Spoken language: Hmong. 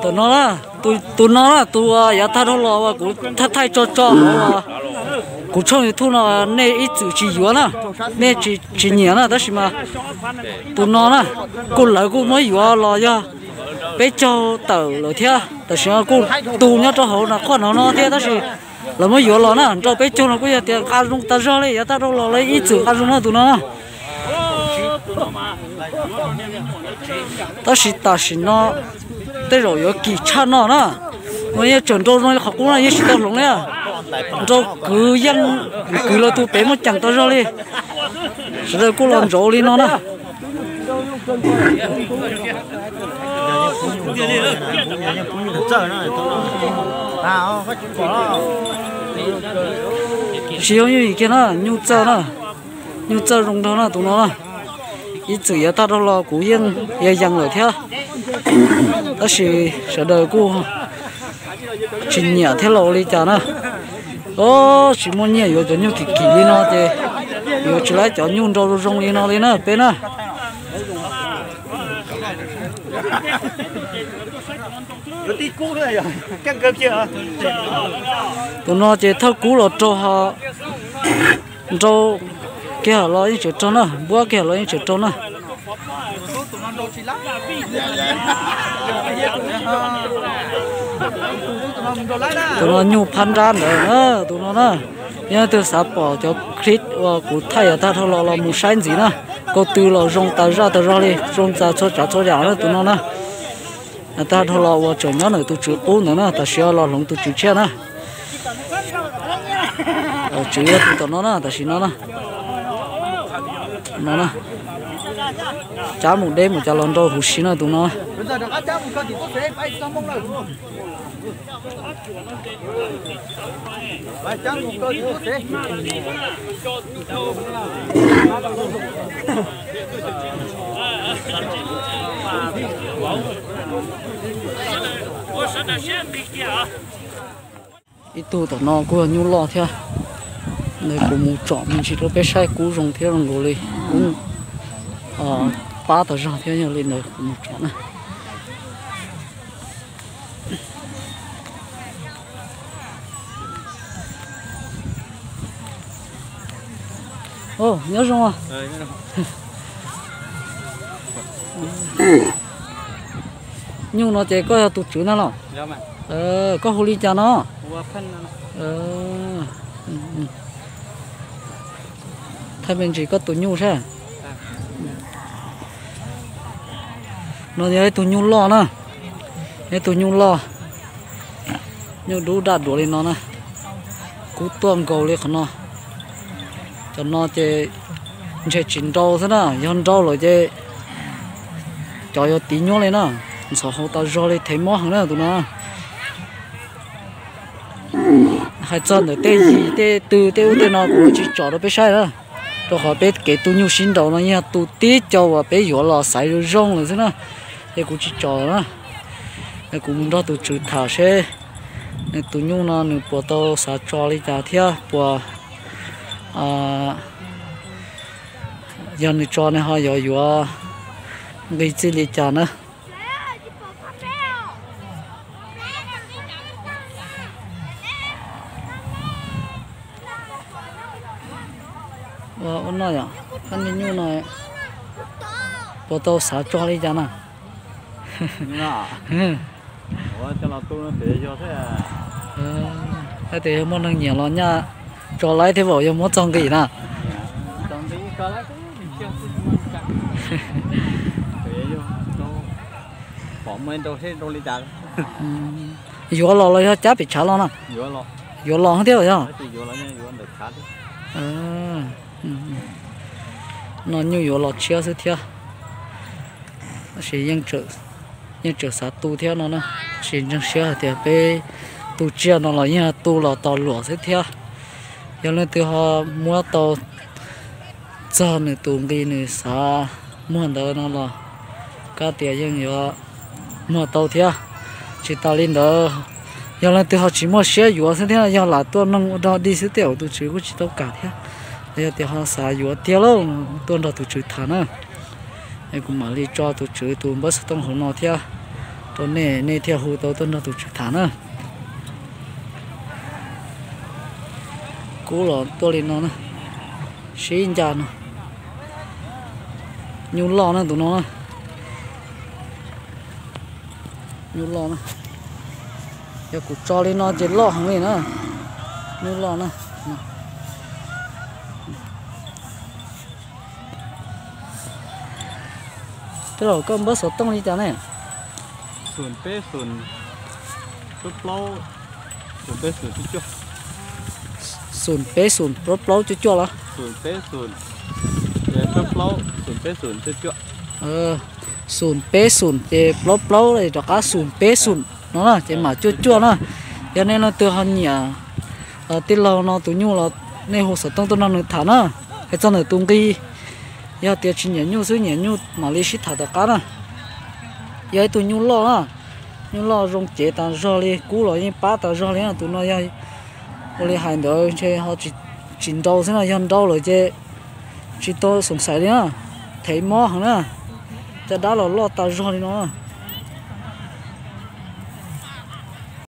Tus no na, tus no na, tus yav tag dhau los uas kuv thaij thaij tso tso hauv kuv tshooj YouTube no, nej ib txwm tsis yuav na, nej tsis nyiam na, tab sis mas tus no na, kuj lawv kuj muab yuav los yog peb caug tawm lawm thiab, tam sim no kuj tu nyob rau hauv no qhov no no thiab, tab sis lawv muab yuav los na, nrau peb caug no kuj yog tias nqa zoo tas zog li, yav tag dhau los lawv ib txwm nqa zoo na tus no na. Tab sis tam sim no tej zaum yuav kim tshaj no na, no yeej tseem nrau zoo li qhov qub na, yeej tsis tau hloov li. Nrau kwv yeej kwv lawv tus pem muaj ceem tas zog li. Sawv daws kuj los ntsoov li no na. Tsis yog nyuj kiag na, nyuj txawj na, nyuj txawj zoo nraug na tus no na. Ib txwm yav tag dhau los kuv yeej ya yees lawm thiab, tab sis sawv daws kuj tsis nyiam thiab los ua li cas na. Tsis muaj nyiaj yuav cov nyuj kim kim li no ces yuav tsis laib cov nyuj nrau zoo zoo li no li na peb na. Tus no ces thawj kub los raug ho nrau kiag los yeej tseem raug na, npuab kiag los yeej tseem raug na. Tus no nyuj phab nrab ntawd na, tus no na. Yog leej twg xav pom cov clip uas kuv thaij yav tag dhau los los mus saib ntxiv na. Kaus tw los zoo tas zaj tas zog li, zoo tas txhua tsav txhua yam na tus no na. Yav tag dhau los uas tseem nyob ntawm tus tswv qub ntawd na, tam sim no los hloov tus tswv tshiab na. Tswv yog tus tom no na, tam sim no na. No na. Cab mus deb mus cas los nrau huv si na tus no. Ib tug tom no kuj yog nyuj loj thiab. Ntawd kuv mus tsom me ntsis rau peb saib kub zoo thiab zoo nkaus li kub pab tas zog thiab, yog li ntawd kuv mus tsom na. Nyob zoo. Nyuj no ces koj yog tus tswv ntag los? Koj hu li cas no? Thaij me ntsis koj tus nyuj saib. No yog ib tug nyuj loj na, ib tug nyuj loj, nyuj dub daj duav li no na, kub tuaj nkaus li qhov no. Cov no ces ntshe tsis nrau xwb na, yog nrau lawm ces cov yuav tiv nyuaj li na, ntxhov hau tas zog li, thev mob heev na tus no. Hais txog ntawm tej yim tej tw tej ub tej no kuv tsis tsom rau peb saib na, rau qhov peb kev tu nyuj sib nraus no yog tus tib co uas peb yuav los xaiv zoo zoo lawm xwb na, ces kuv tsis tsom na. Kuv mus nrog tus tswv tham seb nws tus nyuj no nws puas tau xav tso li cas thiab puas, yog nws tso nws ho yuav yuav nqi txij li cas na. Ua no yom, koj niag nyuj no puas tau xav tso li cas na? Hais tias yog muaj neeg nyiam los nyaj tso laib thiab, yog muab txog nqis na. Yuav los los yog cab pem tshav los na? Yuav los thiab yog? No nyuj yuav los tshiab xwb thiab. Tab sis yeej tseem xav tu thiab no na. Tab sis ntseeg siab hais tias peb tu tsiaj no los yeej tu los tos luam xwb thiab. Yog leej twg ho muab tau txog nws tus nqi nws xav muag ntawd no los kab tias yeej yuav muag tau thiab. Tsis tas li ntawd, yog leej twg ho tsis muaj siab yuav xwb thiab, yog lam tuaj noog ua dog dig xwb tej zaum tus tswv kuj tsis tau kam thiab. Yog tias ho xav yuav tiag lauj, tuaj nrog tus tswv tham na. Kuv mam li tso tus tswv tus npawb xov tooj hauv no thiab, Ua nej, nej thiaj hu tau tuaj nrog tus tswv tham na. Kub los tuaj li no na, sib ncas no. Nyuj loj na tus no na. Nyuj loj na. Yog kuv tso li no ces loj heev li na. Nyuj loj na. Tej laus, koj npawb xov tooj li cas ne? Xoom peb xoom plaub plaub cuaj cuaj los? Xoom peb xoom ces plaub plaub rov qab xoom peb xoom no na ces mam cuaj cuaj na. Yog nej leej twg ho nyiam tij laug no tus nyuj los nej hu xov tooj tuaj nrog nws tham na. Hais txog ntawm tus nqi, yog tias tsis nyiam nyuj xwb, nyiam nyuj mam li sib tham tom qab na. Yog ib tug nyuj loj na, nyuj loj zoo cev tas zog li, kub los yeej pab tas zog li na. Tus no yog ua li hais ntawd ntshe ho tsis nrau xwb no, yog nrau lawm ces tsis tau xoom xaiv li na. Thev mob heev na, caj dab los loj tas zog li no.